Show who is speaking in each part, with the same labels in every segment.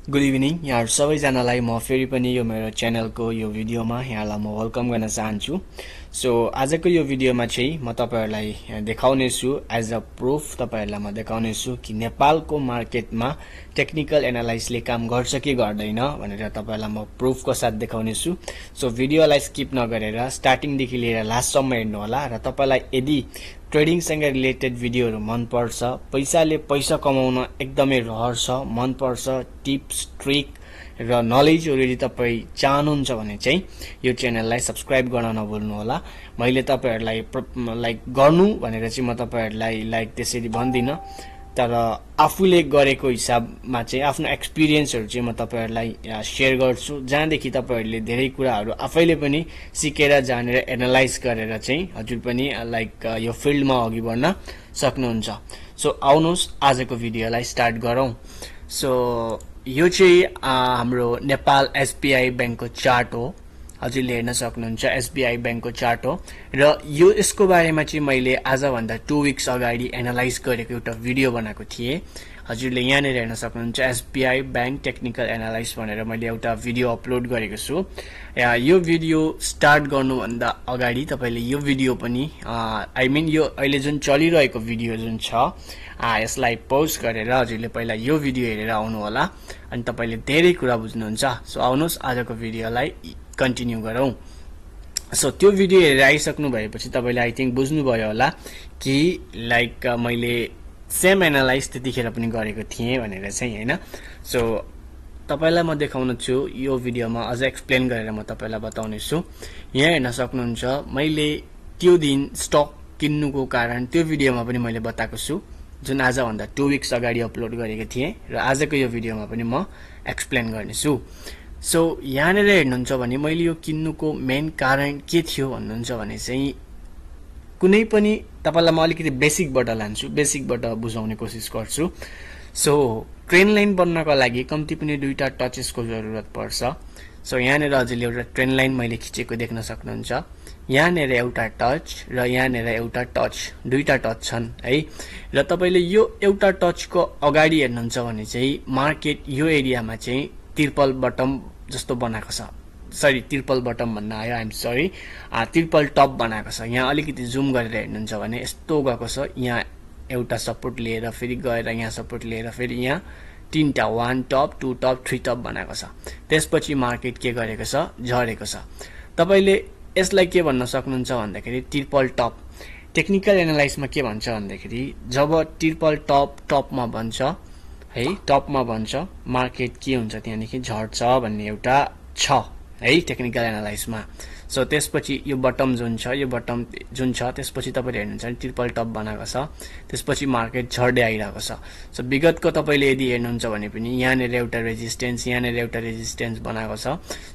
Speaker 1: Good evening यहाँहरु सबैजनालाई म फेरि पनि यो मेरो च्यानलको यो भिडियोमा यहाँलाई म वेलकम गर्न चाहन्छु। सो आजको यो भिडियोमा चाहिँ म तपाईहरुलाई देखाउने छु एज अ प्रुफ तपाईहरुलाई म देखाउने छु कि नेपालको मार्केटमा टेक्निकल एनालाइसिसले काम गर्छ कि गर्दैन भनेर तपाईहरुलाई म प्रुफको साथ देखाउने छु। सो भिडियोलाई स्किप नगरेर स्टार्टिङ देखि लिएर लास्ट सम्म हेर्नु होला र तपाईलाई यदि ट्रेडिङ सँग रिलेटेड भिडियोहरु मन पर्छ, पैसाले पैसा कमाउन एकदमै रहर छ, मन पर्छ, टिप्स, ट्रिक र नलेजहरु यदि तपाई चाहनुहुन्छ भने चाहिँ यो च्यानललाई सब्स्क्राइब गर्न नभुल्नु होला। मैले तपाईहरुलाई लाइक गर्नु भनेर चाहिँ म तपाईहरुलाई लाइक त्यसरी भन्दिन, तर आफूले गरेको हिसाबमा चाहिँ आफ्नो एक्सपिरियन्सहरु चाहिँ म तपाईहरुलाई शेयर गर्छु, जहाँदेखि तपाईहरुले धेरै कुराहरु आफैले पनि सिकेर जानेर एनालाइज गरेर चाहिँ हजुर पनि लाइक यो फिल्डमा अघि बढ्न सक्नुहुन्छ। सो आउनुहोस् आजको भिडियोलाई स्टार्ट गरौँ। सो यो चाहिँ हाम्रो नेपाल एसबीआई बैंकको चार्ट हो। हजुरले हेर्न सक्नुहुन्छ एसबीआई बैंकको चार्ट हो र यो यसको बारेमा चाहिँ मैले आज भन्दा 2 वीक्स अगाडि एनालाइज गरेको एउटा भिडियो बनाएको थिए। हजुरले यहाँनिर हेर्न सक्नुहुन्छ एसबीआई बैंक टेक्निकल एनालाइसिस भनेर मैले एउटा भिडियो अपलोड गरेको छु। यो भिडियो स्टार्ट गर्नुभन्दा अगाडि तपाईले यो भिडियो पनि आई मिन यो अहिले जुन चलिरहेको भिडियो जुन छ यसलाई पौज गरेर हजुरले पहिला यो भिडियो हेरेर आउनु होला अनि तपाईले धेरै कुरा बुझ्नुहुन्छ। सो आउनुहोस् आजको भिडियोलाई कन्टिन्यू गरौँ। सो त्यो भिडियो हेरेर आइसक्नु भएपछि तपाईले आई थिंक बुझ्नु भयो होला कि लाइक मैले सेम एनालाइज त्यतिखेर पनि गरेको थिएँ भनेर चाहिँ हैन। सो तपाईलाई म देखाउन छु यो भिडियोमा अझ एक्सप्लेन गरेर म तपाईलाई बताउने छु। यहाँ हेर्न सक्नुहुन्छ मैले त्यो दिन स्टक किन्नुको कारण त्यो भिडियोमा पनि मैले बताएको छु, जुन आज भन्दा 2 वीक्स अगाडि अपलोड गरेको थिएँ र आजको यो भिडियोमा पनि म एक्सप्लेन गर्ने छु। सो यहाँनिर हेर्नुहुन्छ भने मैले यो किन्नुको मेन कारण के थियो भन्नुहुन्छ भने चाहिँ कुनै पनि तपाईलाई म अलिकति बेसिकबाट लान्छु, बेसिकबाट बुझाउने कोसिस गर्छु। सो ट्रेन लाइन बन्नको लागि कम्ती पनि दुईटा टचेसको जरुरत पर्छ। सो यहाँनिर हजुरले एउटा ट्रेन लाइन मैले खिचेको देख्न सक्नुहुन्छ। यहाँनिर एउटा टच र यहाँनिर एउटा टच, दुईटा टच छन् है। र तपाईले यो एउटा टचको अगाडि हेर्नुहुन्छ भने चाहिँ मार्केट यो एरियामा चाहिँ ट्रिपल बटम जस्तो बनाएको छ। सरी ट्रिपल बटम भन्न आयो, I am sorry, triple top बनाएको छ। यहाँ अलिकति जुम गरेर हेर्नुहुन्छ भने यस्तो गएको छ। यहाँ एउटा सपोर्ट लिएर फेरि गएर यहाँ सपोर्ट लिएर फेरि यहाँ तीनटा 1 टप 2 टप 3 टप बनाएको छ। त्यसपछि मार्केट के गरेको छ, झरेको छ। तपाईले यसलाई के भन्न सक्नुहुन्छ भन्दाखेरि ट्रिपल टप। टेक्निकल एनालाइसिसमा के भन्छ भन्दाखेरि जब ट्रिपल टप टपमा बन्छ है, टपमा बन्छ मार्केट के हुन्छ त्यहाँदेखि झर्छ भन्ने एउटा छ है टेक्निकल एनालाइसिसमा। सो त्यसपछि यो बटम जुन छ, यो बटम जुन छ त्यसपछि तपाईले हेर्नुहुन्छ भने ट्रिपल टप बनाएको छ, त्यसपछि मार्केट झर्दै आइरहेको छ। सो विगतको तपाईले यदि हेर्नुहुन्छ भने पनि यहाँनिर एउटा रेजिस्टेन्स, यहाँनिर एउटा रेजिस्टेन्स बनाएको छ।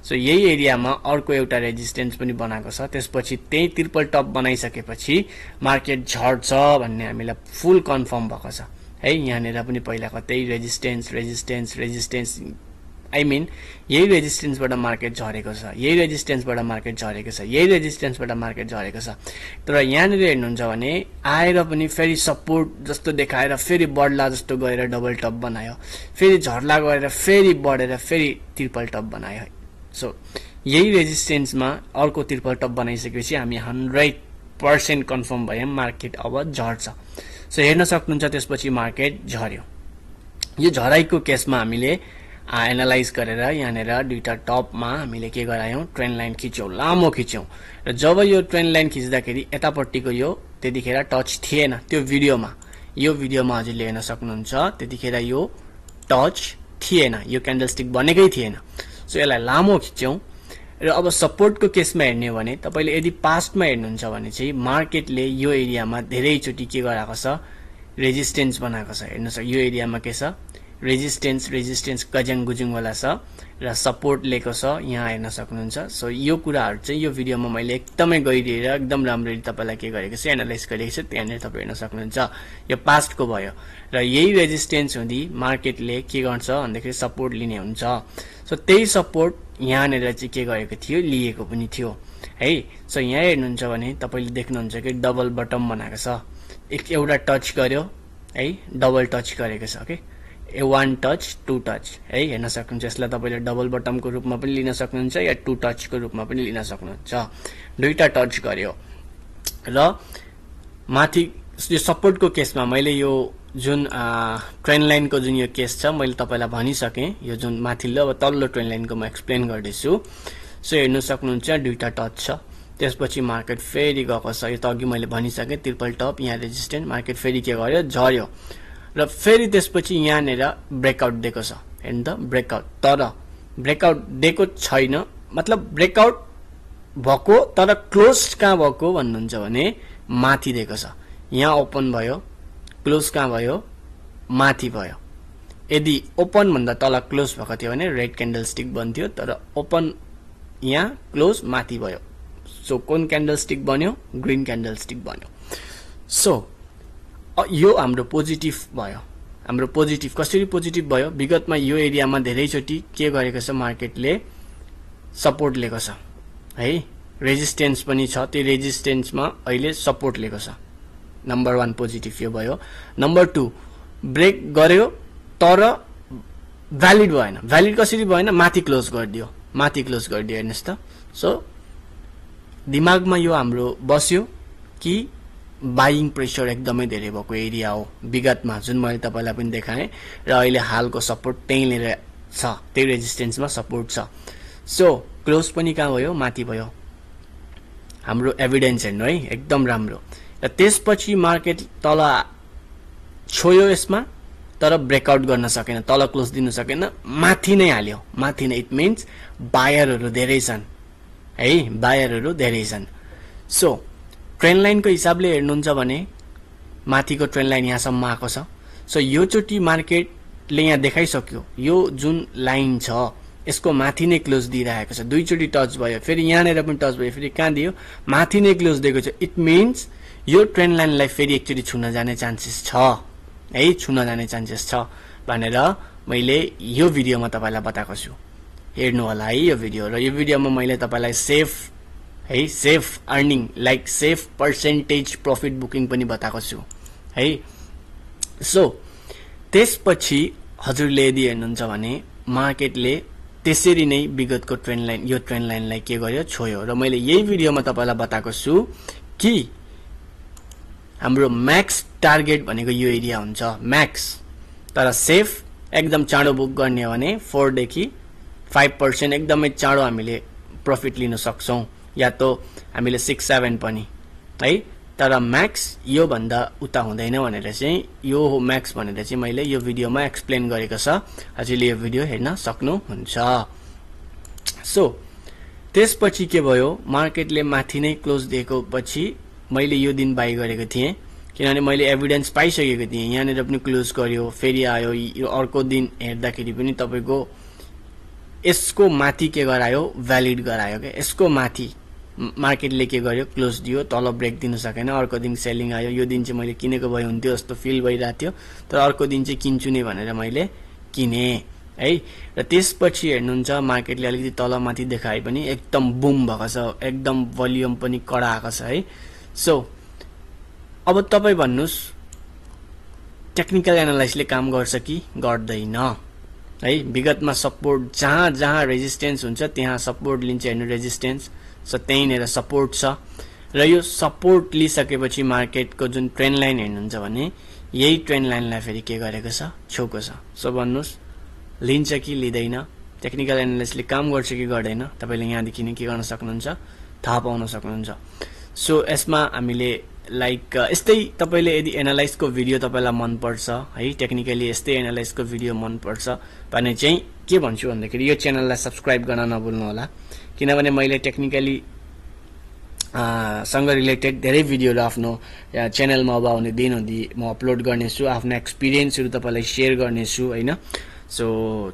Speaker 1: सो यही एरियामा अर्को एउटा रेजिस्टेन्स पनि बनाएको छ। त्यसपछि त्यही ट्रिपल टप बनाइसकेपछि मार्केट झर्छ भन्ने हामीलाई फुल कन्फर्म भएको छ है। यहाँनिर पनि पहिलाको त्यही resistance resistance resistance I mean यही रेजिस्टेन्सबाट मार्केट झरेको छ, यही रेजिस्टेन्सबाट मार्केट झरेको छ, यही रेजिस्टेन्सबाट मार्केट झरेको छ। तर यहाँनिर हेर्नुहुन्छ भने आएर पनि फेरि सपोर्ट जस्तो देखाएर फेरि बढ्ला जस्तो गएर डबल टप बनायो, फेरि झर्ला गएर फेरि बढेर फेरि ट्रिपल टप बनायो। सो यही रेजिस्टेन्समा अर्को ट्रिपल टप बनाइसकेपछि हामी 100% कन्फर्म भयौं मार्केट अब झर्छ। सो हेर्न सक्नुहुन्छ त्यसपछि मार्केट झर्यो। यो झराइको केसमा हामीले एनालाइज गरेर यहाँनिर दुईटा टपमा हामीले के गरायौं, ट्रेन लाइन खिच्यौं, लामो खिच्यौं। र जब यो ट्रेन लाइन खिच्दाखेरि यतापट्टिको यो त्यतिखेर टच थिएन त्यो भिडियोमा। यो भिडियोमा हजुरले हेर्न सक्नुहुन्छ त्यतिखेर यो टच थिएन, यो क्यान्डलस्टिक बनेकै थिएन। सो यसलाई लामो खिच्यौं। र अब सपोर्टको केसमा हेर्ने हो भने तपाईले यदि पास्टमा हेर्नुहुन्छ भने चाहिँ मार्केटले यो एरियामा धेरैचोटी के गराएको छ, रेजिस्टेन्स बनाएको छ। हेर्नुस् यो एरियामा के छ, रेजिस्टेन्स रेजिस्टेन्स गजङ गुजुङ वाला छ र सपोर्ट लिएको छ, यहाँ हेर्न सक्नुहुन्छ। सो यो कुराहरु चाहिँ यो भिडियोमा मैले एकदमै गहिरिएर एकदम राम्ररी तपाईलाई के गरेको छु, एनालाइज गरेको छु। त्यहाँनिर तपाई हेर्न सक्नुहुन्छ यो पास्टको भयो र यही रेजिस्टेन्स हुँदी मार्केटले के गर्छ भन्दाखेरि सपोर्ट लिने हुन्छ। सो त्यही सपोर्ट यहाँनिर चाहिँ के गरेको थियो, लिएको पनि थियो है। सो यहाँ हेर्नुहुन्छ भने तपाईले देख्नुहुन्छ कि डबल बटम बनाएको छ। एउटा टच गर्यो है, डबल टच गरेको छ के, 1 टच 2 टच है हेर्न सक्नुहुन्छ यसलाई तपाईले डबल बटमको रूपमा पनि लिन सक्नुहुन्छ या 2 टचको रूपमा पनि लिन सक्नुहुन्छ दुईटा टच गर्यो र माथि यो सपोर्टको केसमा मैले यो जुन ट्रेन लाइनको जुन यो केस छ मैले तपाईलाई भनिसके यो जुन माथिल्लो अब तल्लो ट्रेन लाइनको म एक्सप्लेन गर्दैछु सो हेर्न सक्नुहुन्छ दुईटा टच छ त्यसपछि मार्केट फेरि गएको छ यो त अघि मैले भनिसके ट्रिपल टप यहाँ रेजिस्टेन्स मार्केट फेरि के गर्यो झर्यो र फेरि त्यसपछि यहाँनेर ब्रेकआउट दिएको छ हेर्नु त ब्रेकआउट तर ब्रेकआउट दिएको छैन मतलब ब्रेकआउट भएको तर क्लोज कहाँ भएको भन्नुहुन्छ भने माथि दिएको छ यहाँ ओपन भयो क्लोज कहाँ भयो माथि भयो यदि ओपन भन्दा तल क्लोज भएको थियो भने रेड क्यान्डल स्टिक बन्थ्यो तर ओपन यहाँ क्लोज माथि भयो सो कुन क्यान्डल स्टिक बन्यो ग्रीन क्यान्डल स्टिक बन्यो सो यो हाम्रो पोजिटिभ भयो हाम्रो पोजिटिभ कसरी पोजिटिभ भयो विगतमा यो एरियामा धेरैचोटी के गरेको छ मार्केटले सपोर्ट लिएको छ है रेजिस्टेन्स पनि छ त्यो रेजिस्टेन्समा अहिले सपोर्ट लिएको छ नम्बर 1 पोजिटिभ यो भयो नम्बर 2 ब्रेक गर्यो तर भ्यालिड भएन भ्यालिड कसरी भएन माथि क्लोज गरिदियो हेर्नुस् त सो दिमागमा यो हाम्रो बस्यो कि बाइङ प्रेसर एकदमै धेरै भएको एरिया हो विगतमा जुन मैले तपाईलाई पनि देखाएँ र अहिले हालको सपोर्ट त्यही लिएर छ त्यही रेजिस्टेन्समा सपोर्ट छ सो क्लोज पनि कहाँ भयो माथि भयो हाम्रो एभिडेन्स हेर्नु है एकदम राम्रो र त्यसपछि मार्केट तल छोयो यसमा तर ब्रेकआउट गर्न सकेन तल क्लोज दिन सकेन माथि नै हाल्यो माथि नै इट मिन्स बायरहरु धेरै छन् है बायरहरु धेरै छन् सो ट्रेन लाइनको हिसाबले हेर्नुहुन्छ भने माथिको ट्रेन लाइन यहाँसम्म आएको छ सो यो चोटी मार्केटले यहाँ देखाइसक्यो यो जुन लाइन छ यसको माथि नै क्लोज दिइरहेको छ दुई चोटी टच भयो फेरि यहाँनेर पनि टच भयो फेरि कहाँ दियो माथि नै क्लोज दिएको छ इट मिन्स यो ट्रेन लाइनलाई फेरि एकचोटी छुन जाने चान्सेस छ है छुन जाने चान्सेस छ भनेर मैले यो भिडियोमा तपाईलाई बताएको छु हेर्नु होला है यो भिडियो र यो भिडियोमा मैले तपाईलाई safe earning like safe percentage profit booking पनि बताएको छु है सो त्यसपछि हजुरले यदि हेर्नुहुन्छ भने मार्केटले त्यसरी नै विगतको ट्रेन लाइन यो ट्रेन लाइनलाई के गर्यो छोयो र मैले यही भिडियोमा तपाईलाई बताएको छु कि हाम्रो म्याक्स टार्गेट भनेको यो एरिया हुन्छ म्याक्स तर सेफ एकदम चाँडो बुक गर्ने हो भने 4 देखि 5% एकदमै चाँडो हामीले प्रॉफिट लिन सक्छौं या त हामीले 6-7 पनि है तर म्याक्स यो भन्दा उता हुँदैन भनेर चाहिँ यो हो म्याक्स भनेर चाहिँ मैले यो भिडियोमा एक्सप्लेन गरेको छ हजुरले यो भिडियो हेर्न सक्नुहुन्छ सो त्यसपछि के भयो मार्केटले माथि नै क्लोज दिएको पछि मैले यो दिन बाइ गरेको थिए किनभने मैले एभिडेन्स पाइसकेको थिए यहाँनेर पनि क्लोज गर्यो फेरि आयो यो अर्को दिन हेर्दाखेरि पनि तपाईको यसको माथि के गरायो भ्यालिड गरायो के यसको माथि मार्केटले के गर्यो क्लोज दियो तल ब्रेक दिन सकेन अर्को दिन सेलिङ आयो यो दिन चाहिँ मैले किनेको भए हुन्थ्यो जस्तो फिल भइरहेको थियो तर अर्को दिन चाहिँ किन्छु नै भनेर मैले किने है र त्यसपछि हेर्नुहुन्छ मार्केटले अलिकति तल माथि देखाए पनि एकदम बुम भएको छ एकदम भोल्युम पनि कडा आएको छ है सो अब तपाई भन्नुस् टेक्निकल एनालाइसिसले काम गर्छ कि गर्दैन है विगतमा सपोर्ट जहाँ रेजिस्टेन्स हुन्छ त्यहाँ सपोर्ट लिन्छ हेर्नु रेजिस्टेन्स सो त्यहीँनेर सपोर्ट छ र यो सपोर्ट लिइसकेपछि मार्केटको जुन ट्रेन लाइन हेर्नुहुन्छ भने यही ट्रेन लाइनलाई फेरि के गरेको छ छोको छ सो भन्नुस् लिन्छ कि लिँदैन टेक्निकल एनालाइसिसले काम गर्छ कि गर्दैन तपाईले यहाँदेखि नै के गर्न सक्नुहुन्छ थाहा पाउन सक्नुहुन्छ सो यसमा हामीले लाइक यस्तै तपाईले यदि एनालाइजको भिडियो तपाईलाई मन पर्छ है टेक्निकली यस्तै एनालाइजको भिडियो मन पर्छ भने चाहिँ के भन्छु भन्दाखेरि यो च्यानललाई सब्स्क्राइब गर्न नभुल्नु होला किनभने मैले टेक्निकली सँग रिलेटेड धेरै भिडियोहरु आफ्नो च्यानलमा अब आउने दिनहुँदी म अपलोड गर्नेछु आफ्नो एक्सपिरियन्सहरु तपाईलाई शेयर गर्नेछु हैन सो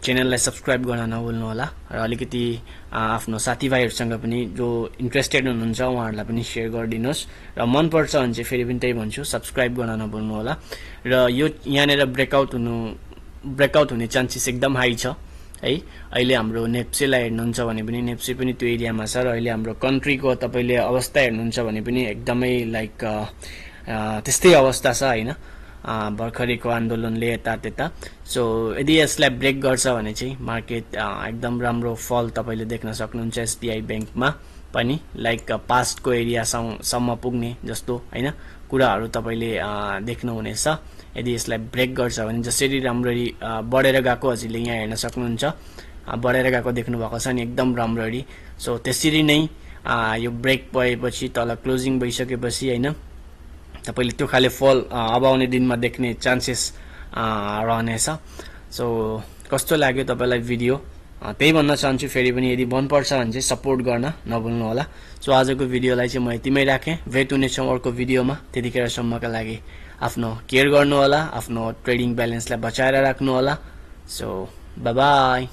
Speaker 1: च्यानललाई सब्स्क्राइब गर्न नभुल्नु होला र अलिकति आफ्नो साथीभाइहरुसँग पनि जो इन्ट्रेस्टेड हुनुहुन्छ उहाँहरुलाई पनि शेयर गरिदिनुस् र मन पर्छ भने चाहिँ फेरि पनि त्यही भन्छु सब्स्क्राइब गर्न नभुल्नु होला र यो यहाँनेर ब्रेकआउट हुने चान्सेस एकदम हाई छ है अहिले हाम्रो नेप्सीलाई हेर्नुहुन्छ भने पनि नेप्सी पनि त्यो एरियामा छ र अहिले हाम्रो कन्ट्रीको तपाईले अवस्था हेर्नुहुन्छ भने पनि एकदमै लाइक त्यस्तै अवस्था छ हैन भर्खरैको आन्दोलनले यता त्यता सो यदि यसलाई ब्रेक गर्छ भने चाहिँ मार्केट एकदम राम्रो फल तपाईले देख्न सक्नुहुन्छ एसबीआई बैंकमा पनि लाइक पास्टको एरियासम्म पुग्ने जस्तो हैन कुराहरु तपाईले देख्नुहुनेछ यदि यसलाई ब्रेक गर्छ भने जसरी राम्ररी बढेर गएको हजुरले यहाँ हेर्न सक्नुहुन्छ बढेर गएको देख्नु भएको छ नि एकदम राम्ररी सो त्यसरी नै यो ब्रेक भएपछि तल क्लोजिङ भइसकेपछि हैन तपाईले त्यो खाले फल अब आउने दिनमा देख्ने चान्सेस रहनेछ सो कस्तो लाग्यो तपाईलाई भिडियो त्यही भन्न चाहन्छु फेरि पनि यदि मन पर्छ भने चाहिँ सपोर्ट गर्न नभुल्नु होला सो आजको भिडियोलाई चाहिँ म यतिमै राखे भेट हुने छौं अर्को भिडियोमा त्यतिखेरसम्मका लागि आफ्नो केयर गर्नु होला आफ्नो ट्रेडिङ ब्यालेन्सलाई बचाएर राख्नु होला सो बाइ बाइ